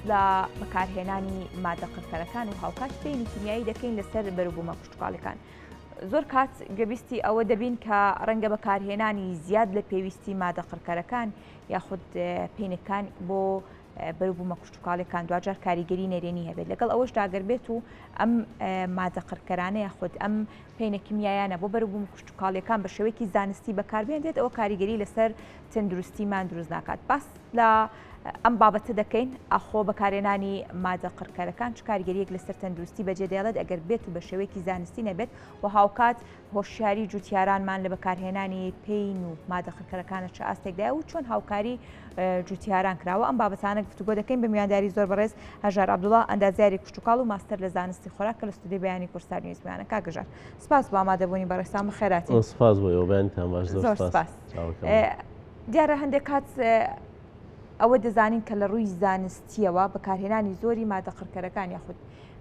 لە بەکارهێنانی مادە قڕکەرەکان و هاوکات پێینی کیمیایی دەکەین لەسەر بەروبوومە کشتتوکاڵەکان. زۆر کات گوێبیستی ئەوە دەبین کە ڕەنگە بەکارهێنانی زیاد لە پێویستی مادە قڕکەرەکان یاخود پینەکان بۆ بەروبوومە کشتوکاڵیەکان دواجار کاریگەری نەرێنی هەبێت لەگەڵ ئەوەشدا گەر بێت و ئەم مادە قڕکەرانە یاخود ئەم پینە کیمیایانە بۆ بەروبووم کشتوکاڵیەکان بە شێوەیەکی زانستی بەکاربێنرێت ئەوە کاریگەری لەسەر تەندروستیمان دروست ناکات باس لە ئەم بابەتە دەکەین ئاخۆ بەکارێنانی مادە قڕکەرەکان چ کاریگەریەک لەسەر تەندروستی بەجێ دێڵێت ئەگەر بێت و بە شێوەیەکی زانستی نەبێت و هاوکات هۆشیاری جوتیارانمان لە بەکارهێنانی پین و مادە قڕکەرەکانە چ ئاستێکدایە و چۆن هاوکاری جوتیاران کراوە ئەم بابەتانە گفتوگۆ دەکەین بە میوانداری زۆر بەڕێز هەژار عەبدوڵا ئەندازیاری کشتوکاڵ و ماستەر لە زانستی خۆراک کە لە ستودیۆی بەیانی کوردستان نیوز میوانە کاک هەژار سپاس بۆ ئامادەبوونی بەڕێزتان بەخێرهاتین. سپاس بۆ ئێوە بەیانیتان باش زۆر سپاس. دیارە هەندێک کات ئەوە دەزانین کە لە ڕووی زانستیەوە بەکارهێنانی زۆری مادە قڕکەرەکان یاخود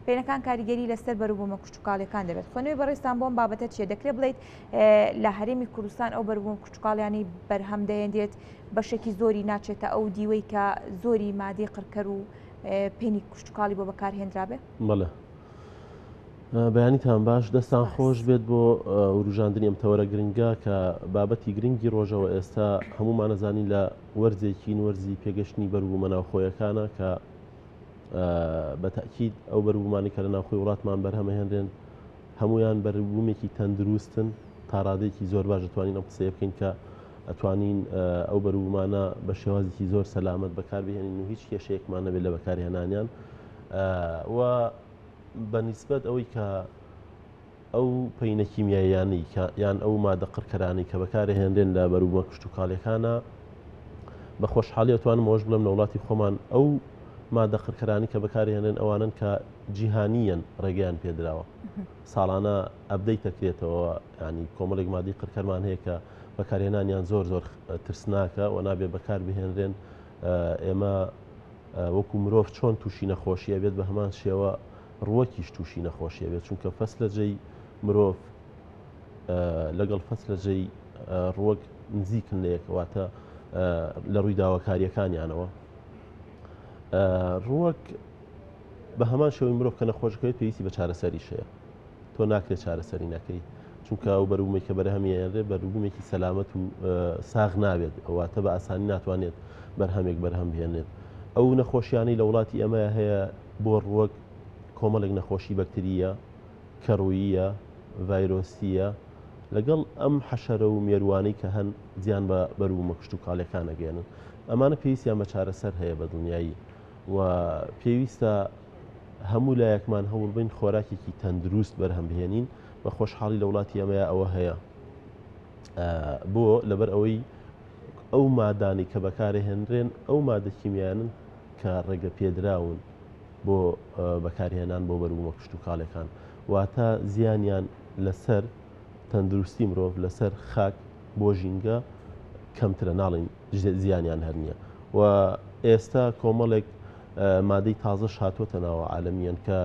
پەینەکان کاریگەری لەسەر بەروبوومە کشتوکاڵیەکان دەبێت. خوێندنەوەی بەڕێزتان بۆ ئەم بابەتە چییە؟ دەکرێت بڵێیت لە هەرێمی کوردستان ئەو بەروبوومە کشتوکاڵیانەی بەرهەم دەهێنرێت بەشێکی زۆری ناچێتە ئەو دیوەی کە زۆری مادەی قڕکەر و پێنی کشتوکاڵی بۆ بەکارهێنرابێ؟ بەڵێ. بەیانیتان باش دەستان خۆش بێت بۆ وروژاندنی ئەم تەوەرە گرنگە کە بابەتی گرنگی ڕۆژەوە ئێستا هەمومانەزانین لە وەرزێکین وەرزی پێگەشتنی بەروبوومە ناوخۆیەکانە کە بە تەئکید ئەو بەروبوومانەی کە لە ناوخۆی وڵاتمان بەرهەمەهێنرێن هەمویان بەروبوومێکی تەندروستن تا ڕادەیەکی زۆر باش دەتوانین ئەم قسەیە بکەین کە ئەتوانین ئەو بەروبوومانە بە شێوازێکی زۆر سەلامەت بەکاربهێنین و هیچ کێشەیەکمان نەبێت لە بەکارهێنانیان و بە نیسبەت ئەوەی کە ئەو پەینە کیمیاییانەی کە یان ئەو مادە قڕکەرانەی کە بەکارەهێنرێن لە بەروبوومە کشتوکاڵیەکانە بە خۆشحاڵی ئەتوانم ئەوەش بڵێم لە وڵاتی خۆمان ئەو مادە قڕکەرانی کە بەکارهێنرێن ئەوانن کە جیهانیەن ڕێگەیان پێدراوە ساڵانە ئەبدەیت دەکرێتەوە ینی کۆمەڵێک مادەی قڕکەرمان هەیە کە بەکارهێنانیان زۆر زۆر ترسناکە و نابێ بەکار بهێنرێن ئێمە وەکو مرۆڤ چۆن تووشی نەخۆشی ئەبێت بە هەمان شێوە ڕووەکیش تووشی نەخۆشی ئەبێت چونکە فەسلەجەی مرۆڤ لەگەڵ فەسلەجەی ڕووەک نزیکن لە یەک واتە لە ڕووی داواکاریەکانیانەوە ڕووەک بە هەمان شێوەی مرۆڤ کە نەخۆشەکەوێت پێویستی بە چارەسەریش هەیە تۆ ناکرێت چارەسەری نەکەی چونکە ئەو بەروبوومێک کە بەرهەمیێنرێ بەروبوومێکی سەلامەت و ساغ نابێت ئەواتە بە ئاسانی ناتوانێت بەرهەمێک بەرهەم بهێنێت ئەو نەخۆشیانەی لە وڵاتی ئێمە هەیە بۆ ڕووەک کۆمەڵێک نەخۆشی بەکترییە، کەڕووییە، ڤایرۆسییە، لەگەڵ ئەم حەشەرە و مێرووانەی کە هەن زیان بە بەروبوومە کشتوکاڵیەکان ئەگەیەنن. ئەمانە پێویستیان بە چارەسەر هەیە بە دڵنیایی و پێویستە هەموو لایەکمان هەوڵبەین خۆراکێکی تەندروست بەرهەم بهێنین. بە خۆشحاڵی لە وڵاتی ئێمەیا ئەوە هەیە. بۆ؟ لەبەر ئەوەی ئەو مادانەی کە بەکارەهێنرێن ئەو مادە کیمیایانەن کە ڕێگەپێدراون بۆ بەکارهێنان بۆ بەروبوومە کشتوکاڵیەکان واتە زیانیان لەسەر تەندروستی مرۆڤ لەسەر خاک بۆ ژینگە کەمترە ناڵین زیانیان هەر نییە و ئێستا کۆمەڵێک مادەی تازەش هاتووەتە ناوە عالەمیان کە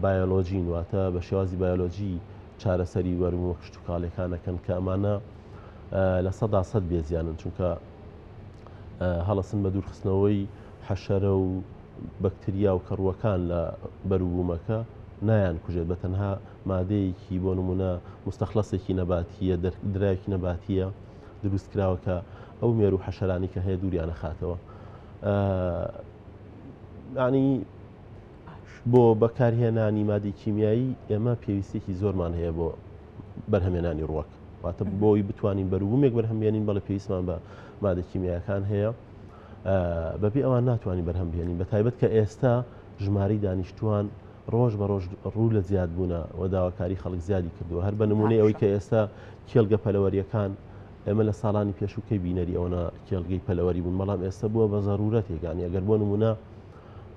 بایۆلۆجین واتە بە شێوازی بایۆلۆجی چارەسەری بەروبوومە کشتوکاڵیەکانەکەن کە ئەمانە 100% بێزیانن چونکە هەڵەسن بە دوورخستنەوەی حەشەرە و بەکتریا و کەڕووەکان لە بەروبوومەکە نایان کوژێت بە تەنها مادەیەکی بۆ نمونە مستەخلەسێکی نەباتیە دراوێکی نەباتیە دروست کراوە کە ئەو مێر و حەشەرانی کە هەیە دووریانە خاتەوە ینی بۆ بەکارهێنانی مادەی کیمیایی ئێمە پێویستێکی زۆرمان هەیە بۆ بەرهەمێنانی ڕوەک واتە بۆی بتوانین بەروبوومێک بەرهەم بێنین بەڵێ پێویستمان بە مادە کیمیایەکان هەیە بەبێ ئەوان ناتوانین بەرهەم بهێنین بە تایبەت کە ئێستا ژمارەی دانیشتوان ڕۆژ بە ڕۆژ ڕوو لە زیاد بوونە و داواکاری خەڵک زیادی کردووە هەر بە نمونەی ئەوەی کە ئێستا کێڵگە پەلەوەریەکان ئێمە لە ساڵانی پێشوو کەی بینەری ئەوەنە کێڵگەی پەلەوەری بوون بەڵام ئێستا بووە بە زەرورەتێکانی ئەگەر بۆ نمونە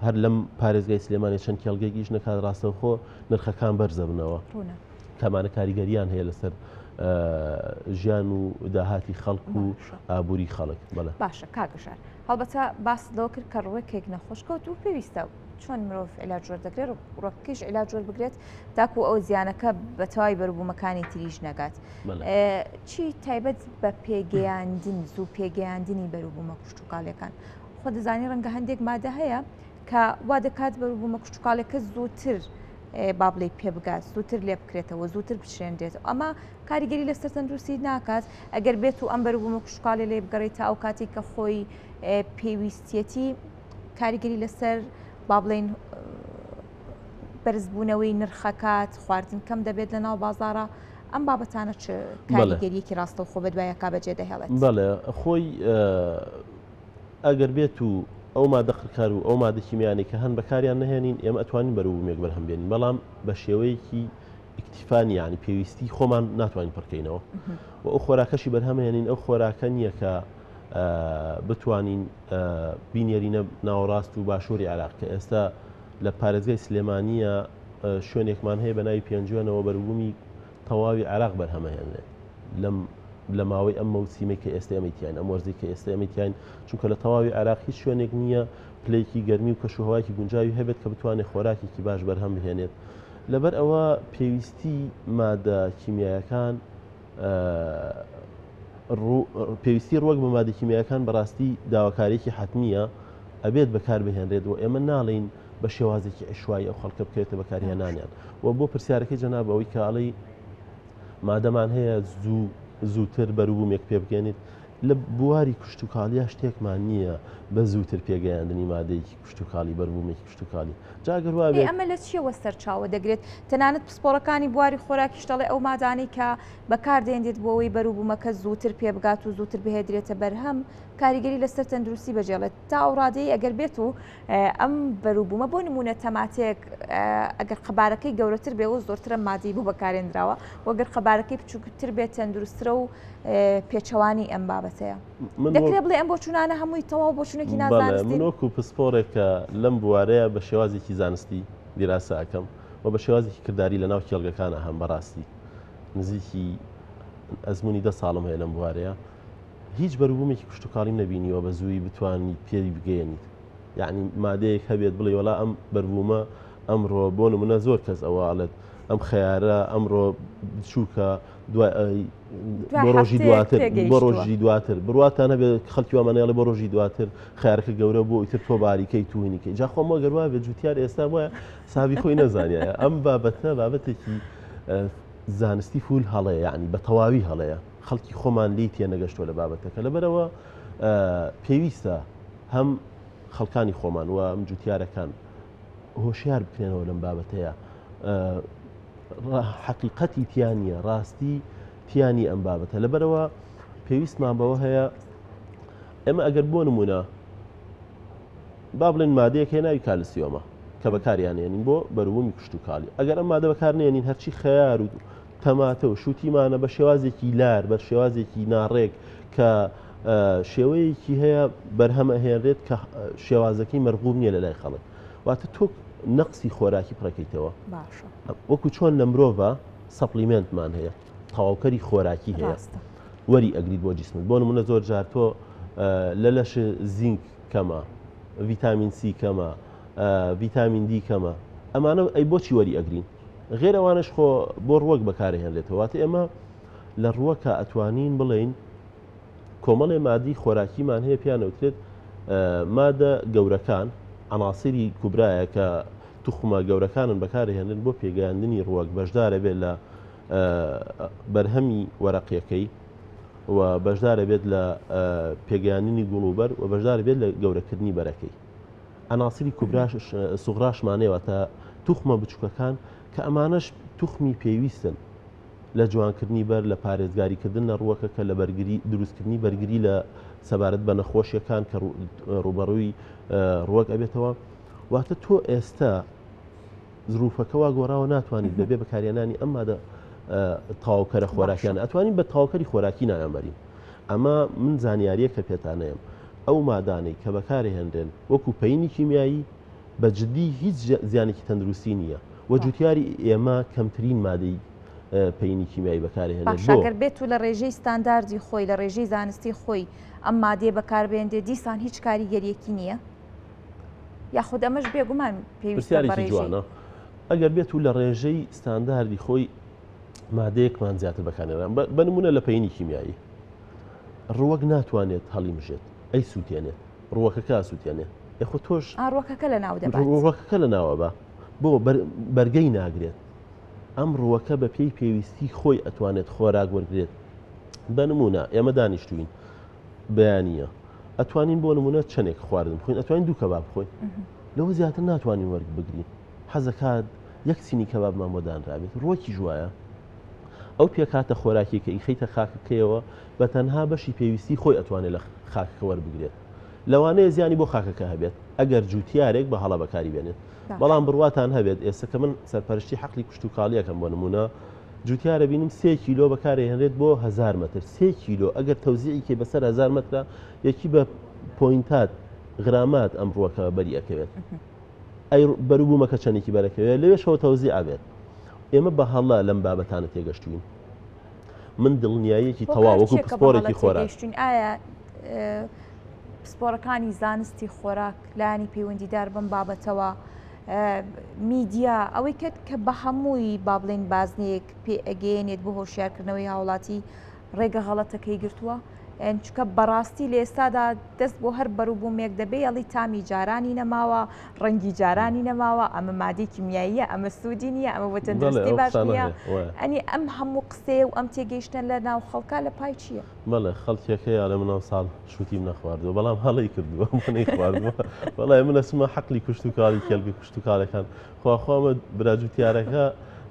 هەر لەم پارێزگای سلێمانی چەند کێڵگەیەک ئیش نەکات ڕاستەوخۆ نرخەکان بەرزەبنەوە کەمانە کاریگەریان هەیە لەسەر ژیان و داهاتی خەڵک و ئابووری خەڵک بەڵێ باشە کاک هەژار هەڵبەتە باست لەوە کرد کە ڕووەکێک نەخۆش کەوت و پێویستە چۆن مرۆڤ عیلاج وەردەگرێت ڕووەکەکەیش عیلاج وەربگرێت تاکو ئەو زیانەکە بە تەواوی بەروبوومەکانی تریش نەگات چی تایبەت بە پێگەیاندن زوو پێگەیاندنی بەروبوومە کشتوکاڵیەکان؟ خۆ دەزانی ڕەنگە هەندێک مادە هەیە کە وا دەکات بەروبوومە کشتوکاڵیەکە زووتر با بڵێی پێ بگات زووتر لێ بکرێتەوە زووتر بچرێنرێت ئەمە کاریگەری لەسەر تەندروستی ناکات ئەگەر بێت و ئەم بەروبوومە کشتوکاڵی لێ بگەڕێت تا ئەو کاتێک کە خۆی پێویستیەتی کاریگەری لەسەر با بڵێین بەرزبوونەوەی نرخەکات خواردن کەم دەبێت لە ناو بازارە ئەم بابەتانە چ کاریگەریەکی ڕاستەوخۆ بەدوایەکا بەجێ دەهێڵێت؟ بەڵێ خۆی ئەگەر بێت و ئەو مادە قڕکەر و ئەو مادە کیمیانەی کە هەن بەکاریان نەهێنین ئێمە ئەتوانین بەروبوومێک بەرهەم بێنین بەڵام بە شێوەیەکی ئیکتیفا نییە یانی پێویستی خۆمان ناتوانین پڕکەینەوە و ئەو خۆراکەشی بەرهەمهێنین ئەو خۆراکە نییە کە بتوانین بینێرینە ناوەڕاست و باشووری عێراق کە ئێستا لە پارێزگای سلێمانیە شوێنێکمان هەیە بە ناوی پێنجوێنەوە بەروبوومی تەواوی عێراق بەرهەمەهێنرێت لەم لە ماوەی ئەم مەوسیمەی کە ئێستا ئێمەی تیاین، ئەم وەرزەی کە ئێستا ئێمەی تیاین، چونکە لە تەواوی عێراق هیچ شوێنێک نییە پلەیەکی گەرمی و کەشوهەوایەکی گونجاوی هەبێت کە بتوانێت خۆراکێکی باش بەرهەم بهێنێت. لەبەر ئەوە پێویستی مادە کیمیایەکان پێویستی ڕوەک بە مادە کیمیایەکان بەڕاستی داواکاریەکی حەتمییە ئەبێت بەکار بهێنرێت و ئێمە ناڵێین بە شێوازێکی عشوایی ئەو خەڵکە بکەوێتە بەکارهێنانیان. و بۆ پرسیارەکەی جەناب ئەوەی کە ئەڵێی مادەمان هەیە زوو زووتر بەروبوومێک پێ بگەێنیت لە بواری کشتتوکاڵیا شتێکمان نییە بە زووتر پێگەیاندنی مادەیەکی کشتتوکاڵی بەربوومێکی کشتتوکاڵی جاگەر وا بێت ئەمە لە چیەوە سەرچاوە دەگرێت تەنانەت پسپۆڕەکانی بواری خۆراکیش دەڵێ ئەو مادانەی کە بەکاردێنرێت بۆ ئەوەی بەروبوومەکە زووتر پێ بگات و زووتر بهێدرێتە بەرهەم کاریگەری لەسەر تەندروستی بەجێڵێت تا ئەو ڕادەی ئەگەر بێت و ئەم بەروبوومە بۆ نمونە تەماتێک ئەگەر قەبارەکەی گەورەتر بێ و زۆرترە مادەی بۆ بەکارێنراوە وەگەر قەبارەکەی بچووکتر بێت تەندروسترە و پێچەوانی ئەم بابەتەیە دەکرێت بڵێ ئەم بۆچوونانە هەمووی تەواو بۆچوونێکی نازانستی من وەکو پسپۆڕێک کە لەم بوارەیە بە شێوازێکی زانستی دیراسە ئەکەم و بە شێوازێکی کرداری لە ناو کێڵگەکانە هەم بەڕاستی نزیکی ئەزمموی دە ساڵم هەیە لەم بوارەیە هیچ بەروبوومێکی کشتوکاڵیم نەبینیوە بە زوویی بتوانیت پێی بگەیەنیت یعنی مادەیەک هەبێت بڵێ وەڵا ئەم بەربوومە ئەمڕۆ بۆ نمونە زۆر کەس ئەوە ئەڵێت ئەم خەیارە ئەمڕۆ بچووکە دوای بۆ ڕۆژی دواتر بۆ ڕۆژی دواتر بڕواتان هەبێت خەڵکی وامانەیەڵێ بۆ ڕۆژی دواتر خیارەکە گەورە بۆ ئیتر تۆ باریکەی توینیکەی جا خۆم گەر وا بێت جوتیار ئێستا وایە سابی خۆی نەزانایە ئەم بابەتە بابەتێکی زانستی فول هەڵەیە یعنی بە تەواوی هەڵەیە خەڵکی خۆمان لێی تێنەگەشتووە لە بابەتەکە لەبەرەوە پێویستە هەم خەڵکانی خۆمان و ئەم جوتیارەکان هۆشیار بکرێنەوە لەم بابەتەیە حەقیقەتی تیا نییە ڕاستی تیانی ئەم بابەتە لەبەرەوە پێویستمان بەوە هەیە ئێمە ئەگەر بۆ نمونە با بڵێن مادەیەک هەیە ناوی کالسیۆمە کە بەکاریانێنین بۆ بەروبوومی کشتتوکاڵی ئەگەر ئەم مادە بەکارنێنین هەرچی خەیار و تەماتە و شووتیمانە بە شێوازێکی لار بە شێوازێکی ناڕێک کە شێوەیەکی هەیە بەرهەم ئەهێنرێت کە شێوازەکەی مەرغوب نییە لە لای خەڵک واتە تۆ نەقسی خۆراکی پڕەکەیتەوە وەکو چۆن لە مرۆڤە supplement مان هەیە تەواوکەری خۆراکی هەیە وەری ئەگریت بۆ جسمت بۆ نمونە زۆر جار تۆ لە لەش زینک کەمە ڤیتامین سی کەمە ڤیتامین دی کەمە ئەمانە ئەی بۆچی وەری ئەگرین غێر ئەوانەش خۆ بۆ ڕوەک بەکارهێنرێتەوە واتە ئێمە لە ڕوەکە ئەتوانین بڵێین کۆمەڵێ مادی خۆراکیمان هەیە پێیان ئەوترێت مادە گەورەکان عناصری کوبرایە کە توخمە گەورەکانن بەکارهێنن بۆ پێگەیاندنی ڕوەک بەشدارە بێت لە بەرهەمی وەرەقیەکەی و بەشدارە بێت لە پێگەیاندنی گوڵوبەر و بەشدارە بێت لە گەورەکردنی بەرەکەی عناصری کوبراش سوغراشمان هەیە واتە توخمە بچووکەکان کە ئەمانەش توخمی پێویستن لە جوانکردنی بەر، لە پارێزگاریکردن لە ڕووەکەکە، لە بەرگری دروستکردنی بەرگری لە سەبارەت بە نەخۆشیەکان کە ڕووبەڕووی ڕووەک ئەبێتەوە. واتە تۆ ئێستا زروفەکە وا گۆڕاوە ناتوانیت بەبێ بەکارهێنانی ئەم مادە تەواوکەرە خۆراکیانە ئەتوانین بە تەواوکەری خۆراکی ناویان بەرین. ئەمە من زانیاریەکە پێتانەیەم ئەو مادانەی کە بەکارهێنرێن وەکو پەینی کیمیایی بە جدی هیچ زیانێکی تەندروستی نییە و جوتیاری ئێمە کەمترین مادەی پەینی کیمیایی بەکارهێنێت باشە گەر بێت و لە ڕێژەی ستانداردی خۆی لە ڕێژەی زانستی خۆی ئەم مادەیە بەکاربێنرێت دیسان هیچ کاریگەریەکی نییە یاخود ئەمەش بێگومان پێویستە بە ڕێژەی جوانە ئەگەر بێت و لە ڕێژەی ستانداردی خۆی مادەیەکمان زیاتر بەکارێنران بە نمونە لە پەینی کیمیایی ڕوەک ناتوانێت هەڵیمژێت ئەی سووتێنێت. ڕووەکەکە ئەسووتێنێ. ئێ خۆ تۆش ئا ڕووەکەکە لە ناو دەبات. ڕووەکەکە لە ناو ئەبا. بۆ بەرگەی ناگرێت. ئەم ڕووەکە بە پێی پێویستی خۆی ئەتوانێت خۆراک وەرگرێت. بە نموونە ئێمە دانیشتووین بەیانییە ئەتوانین بۆ نموونە چەندێک خواردن بخۆین ئەتوانین دوو کەباب بخۆین لەوە زیاتر ناتوانین وەرگ بگرین حەزەکات یەک سینی کەبابمان بۆ دانرابێت ڕووەکیش وایە ئەو پێکهاتە خۆراکیەی کە ئیخەیتە خاکەکەیەوە بە تەنها بەشی پێویستی خۆی ئەتوانێت لە خاکەکە وەربگرێت. لەوانەیە زیانی بۆ خاکەکە هەبێت ئەگەر جووتیارێک بە هەڵە بەکاری بێنێت. بەڵام بڕواتان هەبێت ئێستا کە من سەرپەرشتی حەقلی کشتوکاڵیەکەم بۆ نموونە جووتیارە بینم سێ کیلۆ بەکارێهێنرێت بۆ 1000 مەتر سێ کیلۆ ئەگەر تەوزیعی کەی بەسەر 1000 مەترە یەکی بە پۆینتات غرامات ئەم ڕووەکە بەری ئەکەوێت. ئەی بەروبوومەکە چەندێکی بەرەکەوێت لەوێشەوە تەوزیع ئەبێت. ئێمە بە هەڵە لەم بابەتانە تێگەشتوین. من دڵنیاییەکی تەواو وەکو پسپۆڕێکی خۆراک. ئایا پسپۆڕەکانی زانستی خۆراک لایەنی پەیوەندیدار بەم بابەتەوە میدیا ئەوەی کرد کە بە هەمووی با بڵێن بازنەیەک پێ ئەگەیەنێت بۆ هۆشیارکردنەوەی هاوڵاتی ڕێگە غەڵەتەکەی گرتووە؟ چونکە بەڕاستی لە ئێستادا دەست بۆ هەر بەروبوومێک دەبێ ئەڵی تامی جارانی نەماوە ڕەنگی جارانی نەماوە ئەمە مادەی کیمیاییە ئەمە سوودی نییە ئەمە بۆ تەندروستی باش نییە ئەنی ئەم هەموو قسەیە و ئەم تێگەیشتە لە ناو خەڵکا لە پای چییە؟ بەڵێ خەڵکێک هەیە ئەڵێ من ئەم ساڵ شووتیم نەخواردووە بەڵام هەڵەی کردووە من نەیخواردووە وەڵای من ئەچمە حەقلی کوشتوکاڵی کێڵگە کوشتوکاڵەکان خواخوامە برا جوتیارەکە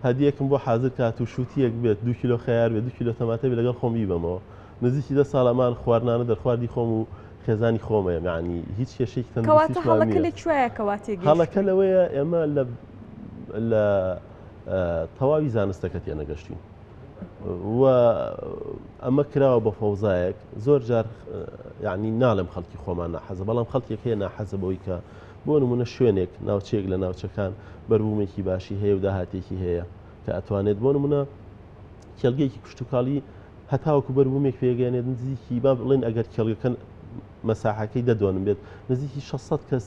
هەدیەکم بۆ حازر کات و شووتیەک بێت دو کیلۆ خەیار بێت دو کیلۆ تەماتە بێت لەگەڵ خۆم بیبەمەوە نزیکی دە ساڵ ئەمان خواردنانە دەرخواردی خۆم و خێزانی خۆمەیە یعنی هیچ کێشەیەکی کەواتە تەندروستیشمان هەڵەکە نییە لە کوێیە کەوا تێگەیشتووین؟ هەڵەکە لەوەیە ئێمە لە لە تەواوی زانستەکە تێنەگەشتوین و ئەمە کراوە بە فەوزایەک زۆر جار یعنی ناڵێم خەڵکی خۆمان ناحەزە بەڵام خەڵکێک هەیە ناحەزە بەوەی کە بۆ نمونە شوێنێک ناوچەیەک لە ناوچەکان بەربوومێکی باشی هەیە و داهاتێکی هەیە کە ئەتوانێت بۆ نمونە کێڵگەیەکی کشتتوکاڵی هەتاوەکو بەروبوومێک پێگەێنێت نزیکی با بڵێن ئەگەر کێڵگەکە مەساحەکەی دە دۆنم بێت نزیکی 600 کەس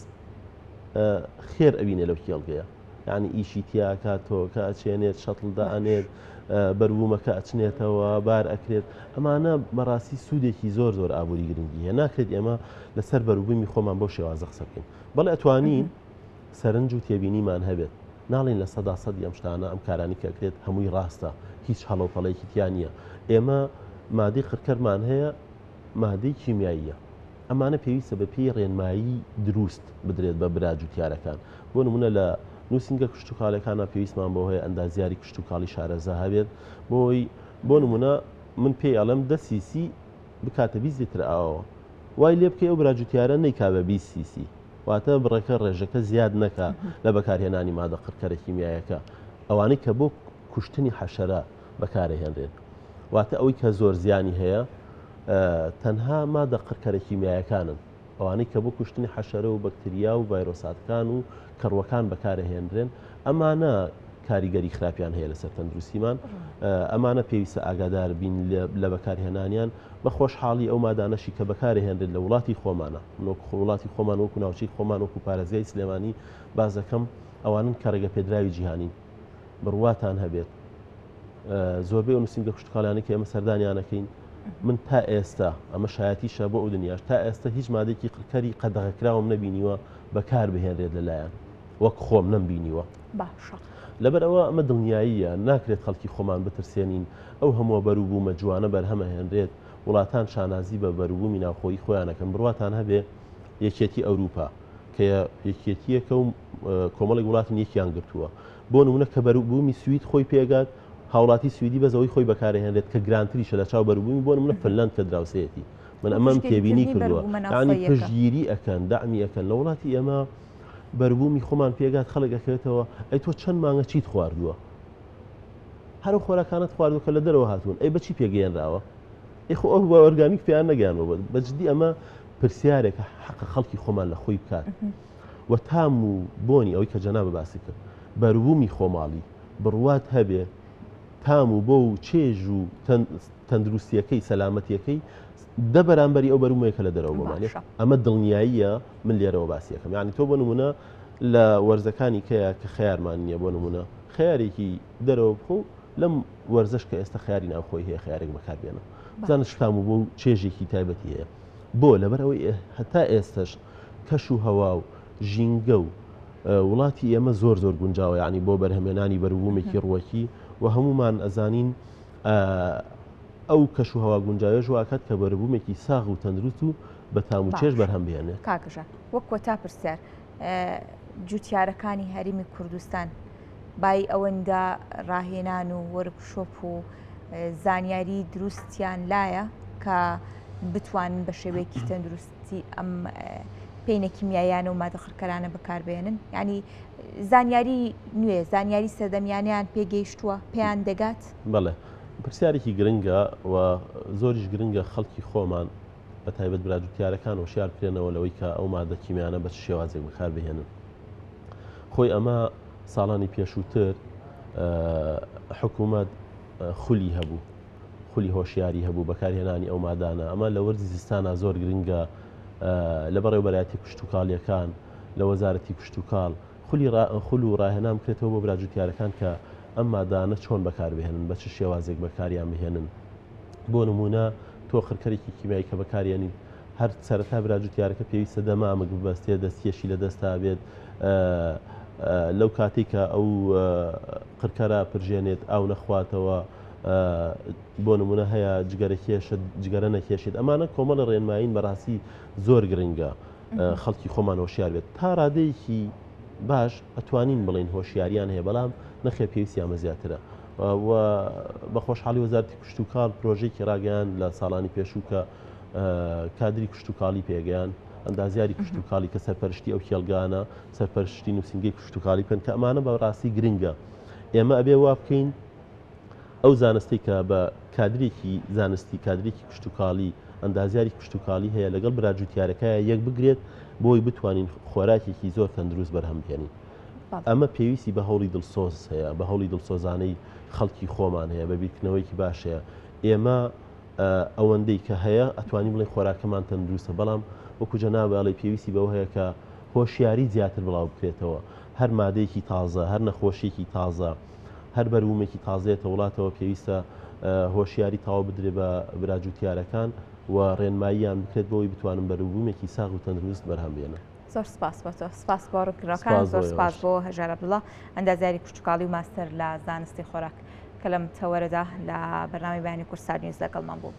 خێر ئەوینێ لەو کێڵگەیە یعنی ئیشی تیاکە تۆکە ئەچێنێت شەتڵ دائەنێت بەروبوومەکە ئەچنێتەوە بار ئەکرێت ئەمانە بەڕاستی سوودێکی زۆر زۆر ئابووری گرنگی هەیە ناکرێت ئێمە لەسەر بەروبوومی خۆمان بەو شێوازە قسە بکەین بەڵێ ئەتوانین سەرنج و تێبینیمان هەبێت ناڵێین 100% ئەم شتانە ئەم کارانی کە ئەکرێت هەمووی ڕاستە هیچ هەڵە و پەڵەیەکی تیا نییە ئێمە مادەی قڕکەرمان هەیە مادەی کیمیاییە ئەمانە پێویستە بە پێی ڕێنمایی دروست بدرێت بە برا جوتیارەکان بۆ نمونە لە نووسینگە کشتتوکاڵەکانە پێویستمان بۆ هەیە ئەندازیاری کشتتوکاڵی شارەزا هەبێت بۆی بۆ نمونە من پێی ئەڵێم دە سیسی بکاتە 20 لیتر ئاوەوە وای لێ بکەی ئەو برا جوتیارە نەیکا بە 20 سیسی واتە بڕەکە ڕێژەکە زیاد نەکا لە بەکارهێنانی مادە قڕکەرە کیمیایەکە ئەوانەی کە بۆ کوشتنی حەشەرە بەکارەهێنرێن واتە ئەوەی کە زۆر زیانی هەیە تەنها مادە قڕکەرە کیمیایەکانن ئەوانەی کە بۆ کوشتنی حەشەرە و بەکتریا و ڤایرۆساتکان و کەڕوەکان بەکارەهێنرێن ئەمانە کاریگەری خراپیان هەیە لەسەر تەندروستیمان ئەمانە پێویستە ئاگادار بین لە بەکارهێنانیان بە خۆشحاڵی ئەو مادانەشی کە بەکارهێنرێت لە وڵاتی خۆمانە من وەکو وڵاتی خۆمان وەکو ناوچەی خۆمان وەکو پارێزگای سلێمانی باس دەکەم ئەوانن کە ڕێگە پێدراوی جیهانین بڕواتان هەبێت زۆربەی ئەو نووسینگە کشتتوکاڵیانەی کە ئێمە سەردانیانەکەین من تا ئێستا ئەمە شایەتیشە بۆ ئەو دنیاش تا ئێستا هیچ مادێکی قڕکەری قەدەغەکراوم نەبینیوە بەکار بهێنرێت لەلایەن وەک خۆم نەمبینیوە. باشە. لەبەر ئەوە ئەمە دڵنیاییە ناکرێت خەڵکی خۆمان بترسێنین ئەو هەمووە بەروبوومە جوانە بەرهەمەهێنرێت وڵاتان شانازی بە بەروبوومی ناوخۆیی خۆیان ئەکەن بڕواتان هەبێ یەکێتی ئەوروپا کە یەکێتیەکە و کۆمەڵێک وڵاتن یەکیان گرتووە بۆ نمونە کە بەروبوومی سوید خۆی پێگات هاوڵاتی سویدی بەس ئەوەی خۆی بەکارهێنرێت کە گرانتریشە لە چاو بەروبوومی بۆ نمونە فنلەند کە دراوسێیەتی من ئەمەم تێبینی کردووە یانی پشتگیری ئەکەن دەعمی ئەکەن لە وڵاتی ئێمە بەروبوومی خۆمان پێگات خەڵک ئەکەوێتەوە ئەی تۆ چەند مانگە چیت خواردووە هەر ئەو خۆراکانەت خواردووە کە لە دەرەوە هاتوون ئەی بەچی پێگەیەنراوە ئەی خۆ ئەو بە ئۆرگانیک پێیان نەگەیانوە بە جدی ئەمە پرسیارێکە حەقە خەڵکی خۆمان لە خۆی بکات و تام و بۆنی ئەوەی کە جەنابە باسی کرد بەروبوومی خۆماڵی بڕوات هەبێ تام و بۆ و چێژ و تەندروستیەکەی سەلامەتیەکەی دە بەرامبەری ئەو بەرومەیە کە لە دەرەوە بۆمانێ ئەمە دڵنیاییە من لێرەوە باسی ئەکەم یعنی تۆ بۆ نمونە لە وەرزەکانی کەیە کە خەیارمان نییە بۆ نمونە خەیارێکی دەرەوە بخۆ لەم وەرزەش کە ئێستا خەیاری ناوخۆی هەیە خەیارێک بەکاربێنە بزانە شتام و بۆ چێژێکی تایبەتی هەیە. بۆ؟ لەبەر ئەوەی هەتا ئێستەش کەش و هەوا و ژینگە و وڵاتی ئێمە زۆر زۆر گونجاوە یعنی بۆ بەرهەمێنانی بەروبوومێکی ڕووەکی و هەمومان ئەزانین ئەو کەش و هەوا گونجاوێش واکات کە بەروبوومێکی ساغ و تەندروست و بە تام و چێژ بەرهەم بهێنێت. کاکژە وەک کۆتا پرسیار جوتیارەکانی هەرێمی کوردستان بایی ئەوەندە ڕاهێنان و وۆرکشۆپ و زانیاری دروستیان لایە کە بتوانن بە شێوەیەکی تەندروستی ئەم پینە کیمیاییانە و مادە قڕکەرانە بەکاربێنن ینی زانیاری نوێ زانیاری سەردەمیانیان پێگەیشتووە پێیان دەگات؟ بەڵێ پرسیارێکی گرنگە و زۆریش گرنگە خەڵکی خۆمان بە تایبەت برا جوتیارەکان هۆشیار بکرێنەوە لەوەی کە ئەو مادە کیمیانە بە چ شێوازێک بەکار بهێنن. خۆی ئەمە ساڵانی پێشووتر حکوومەت خولی هەبوو خولی هۆشیاری هەبوو بەکارهێنانی ئەو مادانە ئەمە لە وەرزی زستانە زۆر گرنگە لە بەڕێوبەرایەتی کشتتوکاڵیەکان لە وەزارەتی کشتتوکاڵ خولی خول و ڕاهێنان بکرێتەوە بۆ برا جوتیارەکان کە ئەم مادانە چۆن بەکاربهێنن بە چ شێوازێک بەکاریان بهێنن بۆ نمونە تۆ قرکەرێکی کیمیایی کە بەکاریێنیت هەر سەرەتا برا جوتیارەکە پێویستە دەمامک ببەستێ دەستکێشی لە دەستا بێت لەو کاتێک کە ئەو قرکەرە پرژێنێت ئاو نەخواتەوە بۆ نمونە هەیە جگەرە کێشت جگەرە نەکێشێت ئەمانە کۆمەڵە ڕێنمایین بەڕاستی زۆر گرنگە خەڵکی خۆمان هۆشیار بێت تا ڕادەیەکی باش ئەتوانین بڵین هۆشیاریان هەیە بەڵام نەخێر پێویستیان بە زیاترە و بە خۆشحاڵی وەزارتی کشتتوکاڵ پرۆژێکی ڕاگەیان لە ساڵانی پێشوو کە کادری کشتتوکاڵی پێگەیان ئەندازیاری کشتتوکاڵی کە سەرپەرشتی ئەو کێڵگانە سەرپەرشتی نووسنگەی کشتتوکاڵی بکەن کە ئەمانە بە ڕاستی گرنگە ئێمە ئەبێ وا بکەین ئەو زانستی کە بە کادرێکی زانستی کادرێکی کشتتوکاڵی ئەندازیاری کشتتوکاڵی هەیە لەگەڵ برا جوتیارەکە یەک بگرێت بۆی بتوانین خۆراکێکی زۆر تەندروست بەرهەم بهێنین. ئەمە پێویستی بە هەوڵی دڵسۆز هەیە، بە هەوڵی دڵسۆزانەی خەڵکی خۆمان هەیە، بە بیرکردنەوەیەکی باش هەیە. ئێمە ئەوەندەی کە هەیە ئەتوانین بڵێین خۆراکەمان تەندروستە، بەڵام وەکو جەنابت ئەڵێی پێویستی بەوە هەیە کە هۆشیاری زیاتر بڵاو بکرێتەوە. هەر مادەیەکی تازە، هەر نەخۆشییەکی تازە، هەر بەروبوومێکی تازەیەتە وڵاتەوە پێویستە هۆشیاری تەواو بدرێت بە برا جوتیارەکان و ڕێنماییان بکرێت بۆ ئەوەی بتوانن بەروبوومێکی ساغ و تەندروست بەرهەم بێنن. زۆر سپاس بۆ تۆ سپاس بۆ ڕوونکردنەوەکان زۆر سپاس بۆ هەژار عەبدوڵا ئەندازیاری کشتوکاڵی و ماستەر لە زانستی خۆراک کە لەم تەوەرەدا لە بەرنامەی بەیانی کوردسات نیوز لەگەڵمان بوو.